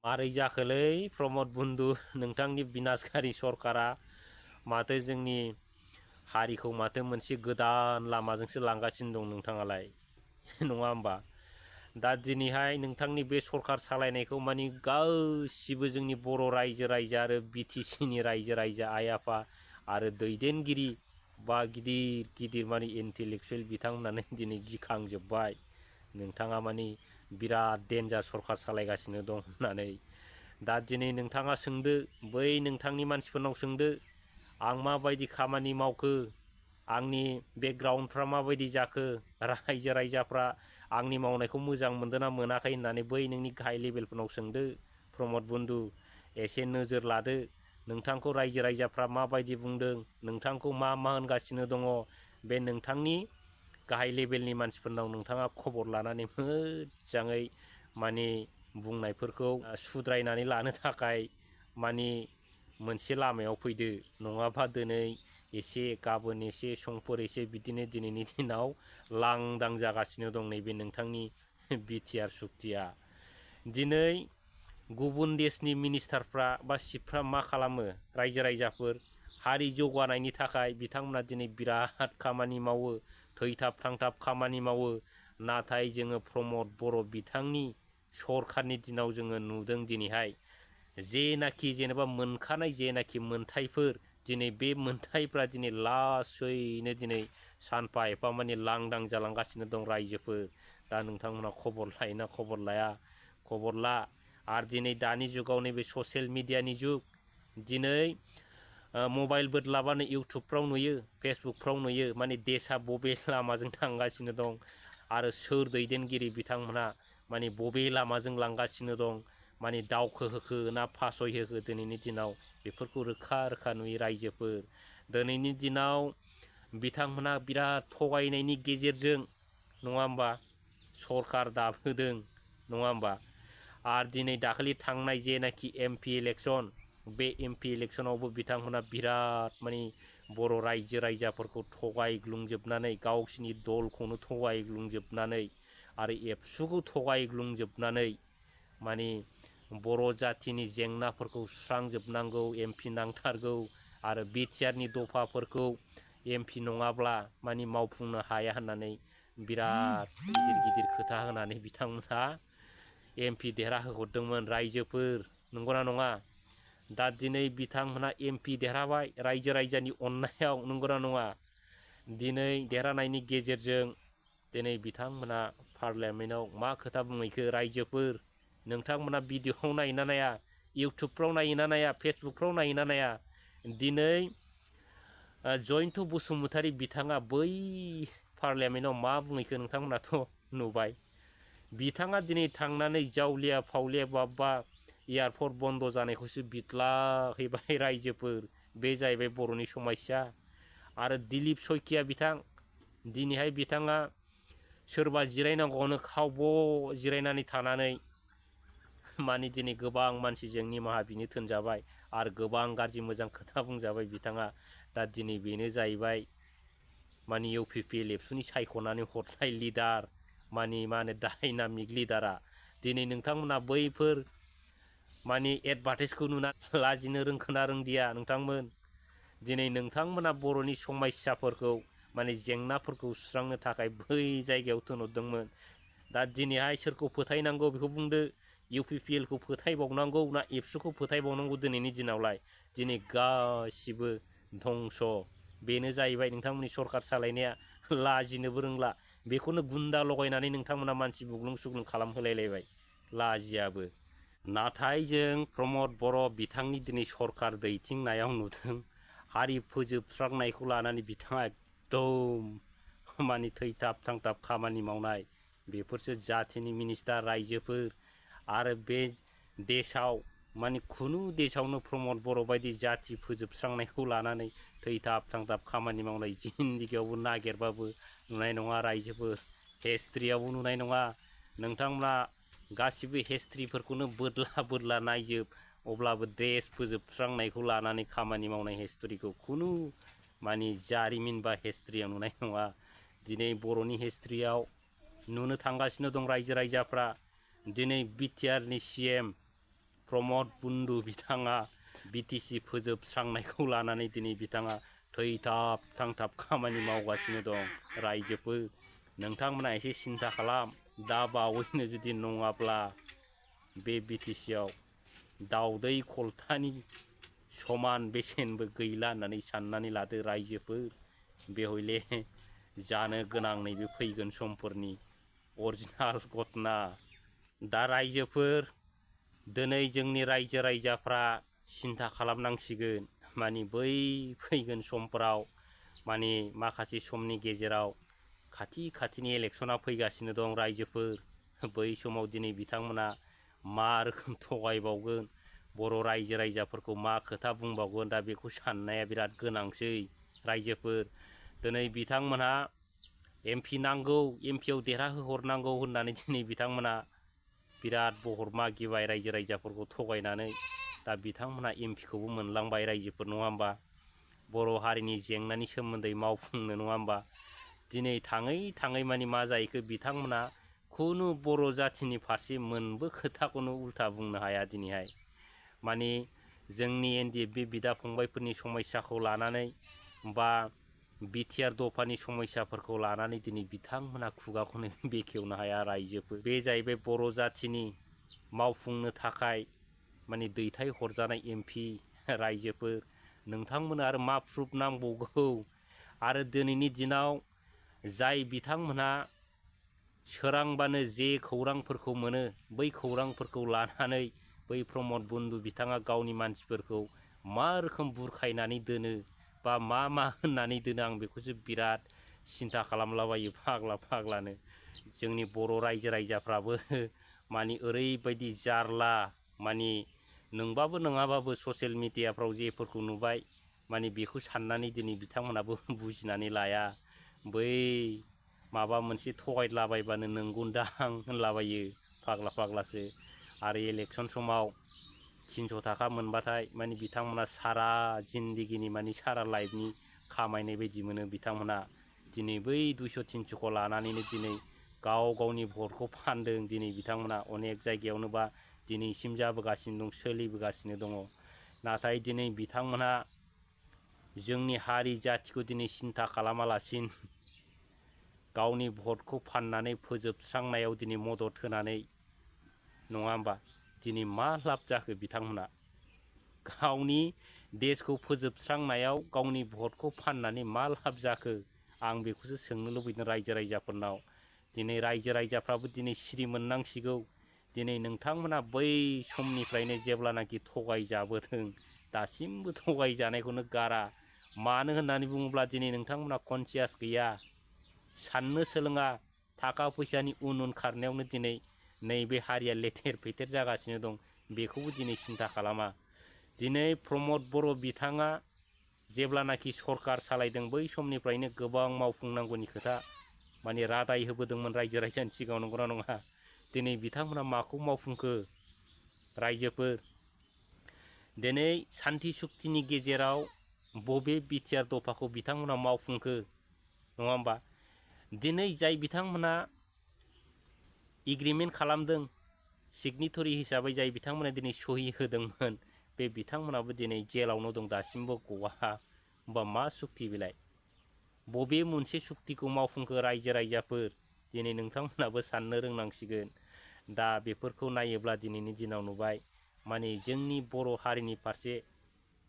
मारै जाखोलै प्रमद बन्धु नोंथांनि बिनाशकारि सरकारा माथो जोंनि हारिखौ माथो मोनसे गोदान लामाजोंसो लांगासिनो दं नोंथाङालाय नङा होमबा दा दिनैहाय नोंथांनि बे सरकार सालायनायखौ मानि गासिबो जोंनि बर' रायजो राजा आरो BTC नि रायजो राजा आइ आफा आरो दैदेनगिरि बा गिदिर गिदिर माने इन्टेलेक्सुयेल बिथांमोनानो दिनै गिखांजोब्बाय नोंथाङा मानि बिराद डेन्जार सरकार सालायगासिनो दं होननानै दा दिनै नोंथाङा सोंदो बै नोंथांनि मानसिफोरनाव सोंदो आं माबायदि खामानि मावखो आंनि बेकग्राउन्डफ्रा माबायदि जाखो रायजो राजाफ्रा आंनि मावनायखौ मोजां मोनदोंना मोनाखै होननानै बै नोंनि गाहाय लेभेलफोरनाव सोंदो प्रमद बन्धु एसे नोजोर लादो नोंथांखौ रायजो राजाफ्रा माबायदि बुंदों नोंथांखौ मा होनगासिनो दङ बे नोंथांनि गाहाय लेभेलनि मानसिफोरनाव नोंथाङा खबर लानानै मोजाङै माने बुंनायफोरखौ सुद्रायनानै लानो थाखाय माने मोनसे लामायाव फैदो नङाबा दिनै एसे गाबोन एसे समफोर एसे बिदिनो दिनैनि दिनाव लांदां जागासिनो दं नैबे नोंथांनि बिटिआर सुक्तिया दिनै गुबुन देशनि मिनिस्टारफ्रा बा चिफफ्रा मा खालामो रायजो राजाफोर हारि जौगानायनि थाखाय बिथांमोना दिनै बिराद खामानि मावो थैथाब थांथाब खामानि मावो नाथाय जोङो प्रमद बर' बिथांनि सरकारनि दिनाव जोङो नुदों दिनैहाय जेनाखि जेनेबा मोनखानाय जेनाखि मोनथायफोर दिनै बे मोनथायफ्रा दिनै लासैनो दिनै सानफा एफा माने लांदां जालांगासिनो दं रायजोफोर दा नोंथांमोना खबर लायोना खबर लाया खबर ला आरो दिनै दानि जुगाव नैबे ससियेल मिडियानि जुग दिनै मबाइल बोदलाबानो इउटुबफ्राव नुयो फेसबुकफ्राव नुयो माने देशा बबे लामाजों थांगासिनो दं आरो सोर दैदेनगिरि बिथांमोनहा माने बबे लामाजों लांगासिनो दं माने दावखोहोखो ना फासयहोखो दिनैनि दिनाव बेफोरखौ रोखा रोखा नुयो रायजोफोर दिनैनि दिनाव बिथांमोना बिराद थगायनायनि गेजेरजों नङा होमबा सरकार दाबोदों नङा होमबा आरो दिनै दाखालि थांनाय जेनाखि MP इलेक्सन बे MP इलेक्सनावबो बिथांमोना बिराद माने बर' रायजो राजाफोरखौ थगायग्लुंजोबनानै गावसिनि दलखौनो थगायग्लुंजोबनानै आरो एबसुखौ थगायग्लुंजोबनानै माने बर' जाथिनि जेंनाफोरखौ सुस्रांजोबनांगौ MP नांथारगौ आरो बिटिआरनि दफाफोरखौ MP नङाब्ला माने मावफुंनो हाया होननानै बिराद गिदिर गिदिर खोथा होनानै बिथांमोनहा MP देरहाहोहरदोंमोन रायजोफोर नंगौना नङा दा दिनै बिथांमोनहा MP देरहाबाय रायजो राजानि अननायाव नंगौना नङा दिनै देरहानायनि गेजेरजों दिनै बिथांमोना पार्लियामेन्टआव मा खोथा बुंहैखो रायजोफोर नोंथांमोना भिडिअ'आव नायोना नाया इउटुबफ्राव नायोना नाया फेसबुकफ्राव नायोना नाया दिनै जयन्त बसुमतारी बिथाङा बै पार्लियामेन्टआव मा बुंहैखो नोंथांमोनाथ' नुबाय बिथाङा दिनै थांनानै जावलिया फावलिया बाबा एयारपर्ट बन्द जानायखौसो बिथ्लाहैबाय रायजोफोर बे जाहैबाय बर'नि समस्या आरो दिलीप सयकिया बिथां दिनैहाय बिथाङा सोरबा जिरायनांगौआवनो खावब' जिरायनानै थानानै माने दिनै गोबां मानसिजों निमाहा बिनो थोनजाबाय आरो गोबां गाज्रि मोजां खोथा बुंजाबाय बिथाङा दा दिनै बेनो जाहैबाय माने UPPL एबसुनि सायख'नानै हरनाय लिडार माने मा होनो डायनामिक लिडारा दिनै नोंथांमोना बैफोर माने एडभार्टाइजखौ नुना लाजिनो रोंखोना रोंदिया नोंथांमोन दिनै नोंथांमोना बर'नि समस्याफोरखौ माने जेंनाफोरखौ सुस्रांनो थाखाय बै जायगायाव थिनहरदोंमोन दा दिनैहाय सोरखौ फोथायनांगौ बेखौ बुंदो UPPL खौ फोथायबावनांगौ ना एबसुखौ फोथायबावनांगौ दिनैनि दिनावलाय दिनै गासिबो धंस बेनो जाहैबाय नोंथांमोननि सरकार सालायनाया लाजिनोबो रोंला बेखौनो गुन्दा लगायनानै नोंथांमोना मानसि बुग्लुं सुग्लुं खालामहोलायलायबाय लाजियाबो नाथाय जों प्रमद बर' बिथांनि दिनै सरकार दैथिंनायाव नुदों हारि फोजोबस्रांनायखौ लानानै बिथाङा एकदम माने थैथाब थांथाब खामानि मावनाय बेफोरसो जाथिनि मिनिस्टार रायजोफोर आरो बे देशआव माने खुनु देशआवनो प्रमद बर' बायदि जाथि फोजोबस्रांनायखौ लानानै थैथाब थांथाब खामानि मावनाय जिन्दगियावबो नागिरबाबो नुनाय नङा रायजोफोर हिस्ट्रियावबो नुनाय नङा नोंथांमोना गासिबो हिस्ट्रिफोरखौनो बोदला नायजोब अब्लाबो देश फोजोबस्रांनायखौ लानानै खामानि मावनाय हिस्ट्रिखौ खुनु माने जारिमिन बा हिस्ट्रियाव नुनाय नङा दिनै बर'नि हिस्ट्रियाव नुनो थांगासिनो दं रायजो राजाफ्रा दिनै बिटिआरनि CM प्रमद बन्दु बिथाङा बिटिसि फोजोबस्रांनायखौ लानानै दिनै बिथाङा थैथाब थांथाब खामानि मावगासिनो दं। रायजोफोर नोंथांमोना एसे सिन्था खालाम, दा बावैनो जुदि नङाब्ला बे बिटिसिआव दाउदै खलथानि समान बेसेनबो गैला होननानै साननानै लादो रायजोफोर। बे हयले जानो गोनां नैबे फैगोन समफोरनि अरिजिनाल घटना। दा रायजोफोर दिनै जोंनि रायजो राजाफ्रा सिन्था खालामनांसिगोन। माने बै फैगोन समफोराव माने माखासे समनि गेजेराव खाथिनि इलेक्सना फैगासिनो दं रायजोफोर। बै समाव दिनै बिथांमोना मा रोखोम थगायबावगोन, बर' रायजो राजाफोरखौ मा खोथा बुंबावगोन, दा बेखौ साननाया बिराद गोनांसै रायजोफोर। दिनै बिथांमोनहा एमपि नांगौ, एमपिआव देरहाहोहरनांगौ होननानै दिनै बिथांमोना बिराद बहर मागिबाय रायजो राजाफोरखौ थगायनानै। दा बिथांमोना एमपिखौबो मोनलांबाय रायजोफोर, नङा होमबा? बर' हारिनि जेंनानि सोमोन्दै मावफुंनो, नङा होमबा? दिनै थाङै माने मा जाहैखो, बिथांमोना खुनु बर' जाथिनि फारसे मोनबो खोथाखौनो उल्था बुंनो हाया दिनैहाय। माने जोंनि एनडिएफबि बिदा फंबायफोरनि समस्याखौ लानानै बा बिटिआर दफानि समस्याफोरखौ लानानै दिनै बिथांमोना खुगाखौनो बेखेवनो हाया रायजोफोर। बे जाहैबाय बर' जाथिनि मावफुंनो थाखाय माने दैथाय हरजानाय एमपि रायजोफोर। नोंथांमोना आरो मा प्रुफ नांबावगौ? आरो दिनैनि दिनाव जाय बिथांमोनहा सोरांबानो जे खौरांफोरखौ मोनो, बै खौरांफोरखौ लानानै बै प्रमद बन्दु बिथाङा गावनि मानसिफोरखौ मा रोखोम बुरखायनानै दोनो बा मा होननानै दोनो, आं बेखौसो बिराद सिन्था खालामलाबायो फाग्लानो। जोंनि बर' रायजो राजाफ्राबो माने ओरैबायदि जारला, माने नोंबाबो नङाबाबो ससियेल मिडियाफ्राव जेफोरखौ नुबाय माने बेखौ साननानै दिनै बिथांमोनाबो बुजिनानै लाया। बै माबा मोनसे थगायलाबायबानो नंगौदां होनलाबायो, फाग्लासो। आरो इलेक्सन समाव 300 थाखा मोनबाथाय माने बिथांमोना सारा जिन्दिगिनि माने सारा लाइफनि खामायनाय बायदि मोनो बिथांमोना। दिनै बै 200-300खौ लानानैनो दिनै गावनि भटखौ फानदों दिनै बिथांमोना अनेक जायगायावनो बा दिनैसिम जाबोगासिनो दं, सोलिबोगासिनो दङ। नाथाय दिनै बिथांमोनहा जोंनि हारि जाथिखौ दिनै सिन्था खालामालासिनो गावनि भटखौ फाननानै फोजोबस्रांनायाव दिनै मदद होनानै, नङा होमबा? दिनै मा लाब जाखो बिथांमोना? गावनि देशखौ फोजोबस्रांनायाव गावनि भटखौ फाननानै मा लाब जाखो? आं बेखौसो सोंनो लुबैदों रायजो राजाफोरनाव। दिनै रायजो राजाफ्राबो दिनै सिरि मोननांसिगौ। दिनै नोंथांमोना बै समनिफ्रायनो जेब्लानाखि थगायजाबोदों दासिमबो थगायजानायखौनो गारा। मानो होननानै बुङोब्ला दिनै नोंथांमोना कनसियास गैया, साननो सोलोङा। थाखा फैसानि उन खारनायावनो दिनै नैबे हारिया लेथेर फेथेर जागासिनो दं, बेखौबो दिनै सिन्था खालामा। दिनै प्रमद बर' बिथाङा जेब्लानाखि सरकार सालायदों बै समनिफ्रायनो गोबां मावफुंनांगौनि खोथा माने रादाय होबोदोंमोन रायजो राजानि सिगाङाव, नंगौना नङा? दिनै बिथांमोना माखौ मावफुंखो रायजोफोर? दिनै सान्थि सुक्तिनि गेजेराव बबे बिटिआर दफाखौ बिथांमोना मावफुंखो, नङा होमबा? दिनै जाय बिथांमोना एग्रिमेन्ट खालामदों, सिगनेटरि हिसाबै जाय बिथांमोना दिनै सहि होदोंमोन, बे बिथांमोनाबो दिनै जेलावनो दं, दासिमबो गवा। होमबा मा सुक्ति बेलाय? बबे मोनसे सुक्तिखौ मावफुंखो रायजो राजाफोर? दिनै नोंथांमोनाबो साननो रोंनांसिगोन। दा बेफोरखौ नायोब्ला दिनैनि दिनाव नुबाय माने जोंनि बर' हारिनि फारसे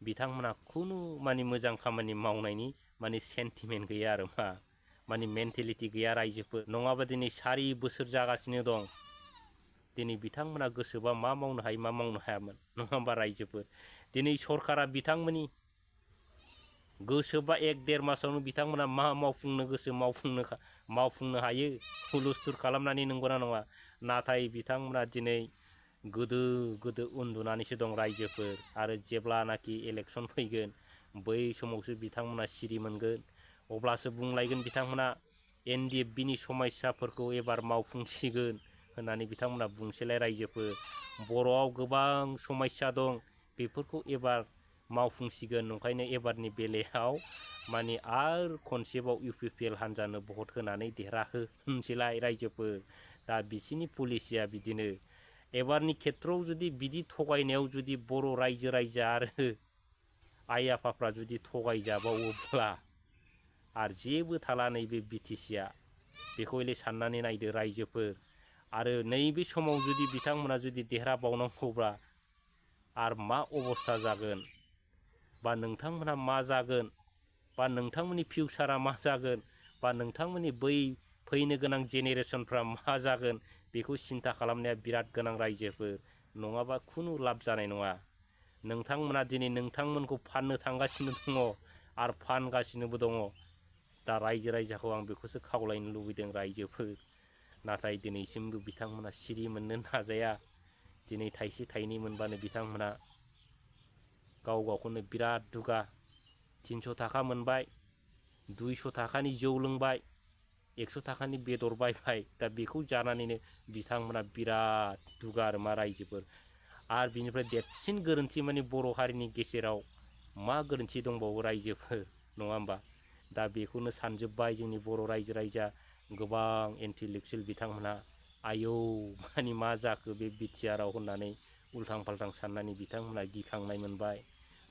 बिथांमोना खुनु माने मोजां खामानि मावनायनि माने सेन्टिमेन्ट गैया आरो माने मेन्टेलिटि गैया रायजोफोर। नङाबा दिनै 4 बोसोर जागासिनो दं, दिनै बिथांमोना गोसोबा मा मावनो हायो मा मावनो हायामोन, नङा होमबा रायजोफोर? दिनै सरकारा बिथांमोननि गोसोबा 1-1.5 मासावनो बिथांमोना मा मावफुंनो गोसो मावफुंनो हायो, हुलुस्थुर खालामनानै, नंगौना नङा? नाथाय बिथांमोना दिनै गोदो उन्दुनानैसो दं रायजोफोर। आरो जेब्लानाखि इलेक्सन फैगोन बै समावसो बिथांमोना सिरि मोनगोन। अब्लासो बुंलायगोन बिथांमोना एनडिएफबिनि समस्याफोरखौ एबार मावफुंसिगोन होननानै बिथांमोना बुंसैलाय रायजोफोर। बर'आव गोबां समस्या दं, बेफोरखौ एबार मावफुंसिगोन। ओंखायनो एबारनि बेलायाव माने आरो खनसेबाव इउपिपिएल हान्जानो भट होनानै देरहाहोनोसैलाय रायजोफोर। दा बिसिनि पलिसिया बिदिनो। एबारनि खेथ्रआव जुदि बिदि थगायनायाव जुदि बर' रायजो राजा आरो आइ आफाफ्रा जुदि थगायजाबावोब्ला आरो जेबो थाला नैबे बिटिसिआ बेखौ एले साननानै नायदो रायजोफोर। आरो नैबे समाव जुदि बिथांमोना जुदि देरहाबावनांगौब्ला आरो मा अबस्था जागोन, बा नोंथांमोना मा जागोन, बा नोंथांमोननि फिउचारा मा जागोन, बा नोंथांमोननि बै फैनो गोनां जेनेरेसनफ्रा मा जागोन, बेखौ सिन्था खालामनाया बिराद गोनां रायजोफोर। नङाबा खुनु लाब जानाय नङा। नोंथांमोना दिनै नोंथांमोनखौ फाननो थांगासिनो दङ आरो फानगासिनोबो दङ। दा रायजो राजाखौ आं बेखौसो खावलायनो लुबैदों रायजोफोर। नाथाय दिनैसिमबो बिथांमोना सिरि मोननो नाजाया। दिनै थाइसे थाइनै मोनबानो बिथांमोना गाव गावखौनो बिराद दुगा। 300 थाखा मोनबाय, 200 थाखानि जौ लोंबाय, 100 थाखानि बेदर बायबाय। दा बेखौ जानानैनो बिथांमोना बिराद दुगा आरो मा रायजोफोर। आरो बिनिफ्राय देरसिन गोरोन्थि माने बर' हारिनि गेजेराव मा गोरोन्थि दंबावो रायजोफोर, नङा होमबा? दा बेखौनो सानजोब्बाय जोंनि बर' रायजो राजा गोबां इन्टेलेक्सुवेल बिथांमोनहा। आयौ मानि मा जाखो बे बिटिआरआव होननानै उल्थां फाल्थां साननानै बिथांमोनहा गिखांनाय मोनबाय।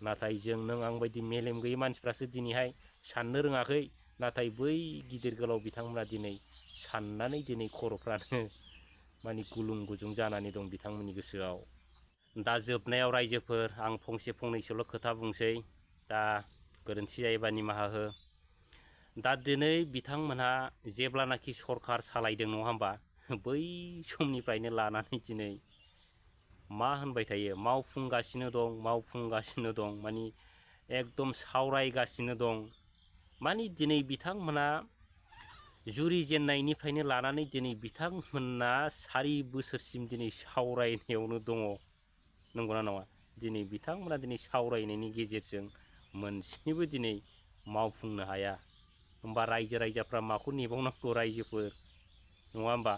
नाथाय जों नों आं बायदि मेलेम गैयै मानसिफ्रासो दिनैहाय साननो रोङाखै। नाथाय बै गिदिर गोलाव बिथांमोना दिनै साननानै दिनै खर'फ्रानो माने गुलुं गुजुं जानानै दं बिथांमोननि गोसोआव। दा जोबनायाव रायजोफोर आं फंसे फंनैसोल' खोथा बुंसै। दा गोरोन्थि जायोबा निमाहा हो। दा दिनै बिथांमोनहा जेब्लानाखि सरखार सालायदों नङा होमबा, बै समनिफ्रायनो लानानै दिनै मा होनबाय थायो, मावफुंगासिनो दं, मावफुंगासिनो दं, मानि एकदम सावरायगासिनो दं। मानि दिनै बिथांमोना जुरिजेननायनिफ्रायनो लानानै दिनै बिथांमोना 4 बोसोरसिम दिनै सावरायनायावनो दङ। नंगौना नङा? दिनै बिथांमोना दिनै सावरायनायनि गेजेरजों मोनसेबो दिनै मावफुंनो हाया। होमबा रायजो राजाफ्रा माखौ नेबावनांगौ रायजोफोर, नङा होमबा?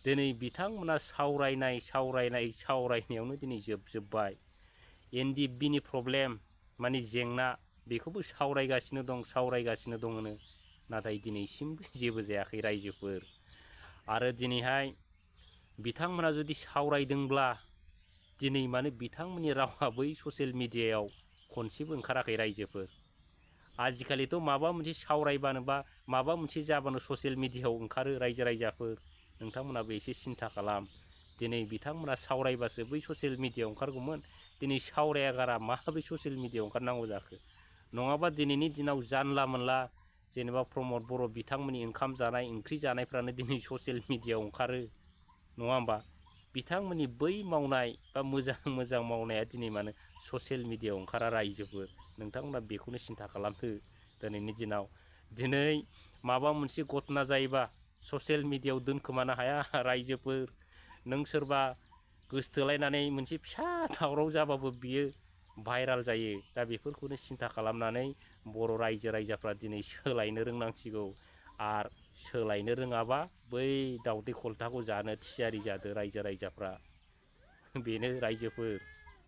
दिनै बिथांमोना सावरायनायावनो दिनै जोबजोब्बाय। NDFBनि प्रब्लेम माने जेंना बेखौबो सावरायगासिनो दङनो। नाथाय दिनैसिमबो जेबो जायाखै रायजोफोर। आरो दिनैहाय बिथांमोना जुदि सावरायदोंब्ला दिनै मानो बिथांमोननि रावा बै ससियेल मिडियायाव खनसेबो ओंखाराखै रायजोफोर। आजिखालिथ' माबा मोनसे सावरायबानो बा माबा मोनसे जाबानो ससियेल मिडियायाव ओंखारो रायजो राजाफोर। नोंथांमोनाबो एसे सिन्था खालाम। दिनै बिथांमोना सावरायबासो बै ससियेल मिडियायाव ओंखारगौमोन। दिनै सावराया गारा माबोरै ससियेल मिडियायाव ओंखारनांगौ जाखो? नङाबा दिनैनि दिनाव जानला मोनला जेनेबा प्रमद बर' बिथांमोननि ओंखाम जानाय ओंख्रि जानायफ्रानो दिनै ससियेल मिडियायाव ओंखारो, नङा होमबा? बिथांमोननि बै मावनाय बा मोजां मावनाया दिनै मानो ससियेल मिडियायाव ओंखारा रायजोफोर। नोंथांमोना बेखौनो सिन्था खालामदो। दिनैनि दिनाव दिनै माबा मोनसे घटना जायोबा ससियेल मिडियायाव दोनखोमानो हाया रायजोफोर। नों सोरबा गोसथोलायनानै मोनसे फिसा दावराव जाबाबो बियो भाइराल जायो। दा बेफोरखौनो सिन्था खालामनानै बर' रायजो राजाफ्रा दिनै सोलायनो रोंनांसिगौ। आरो सोलायनो रोङाबा बै दावदै खलथाखौ जानो थियारि जादो रायजो राजाफ्रा। बेनो रायजोफोर।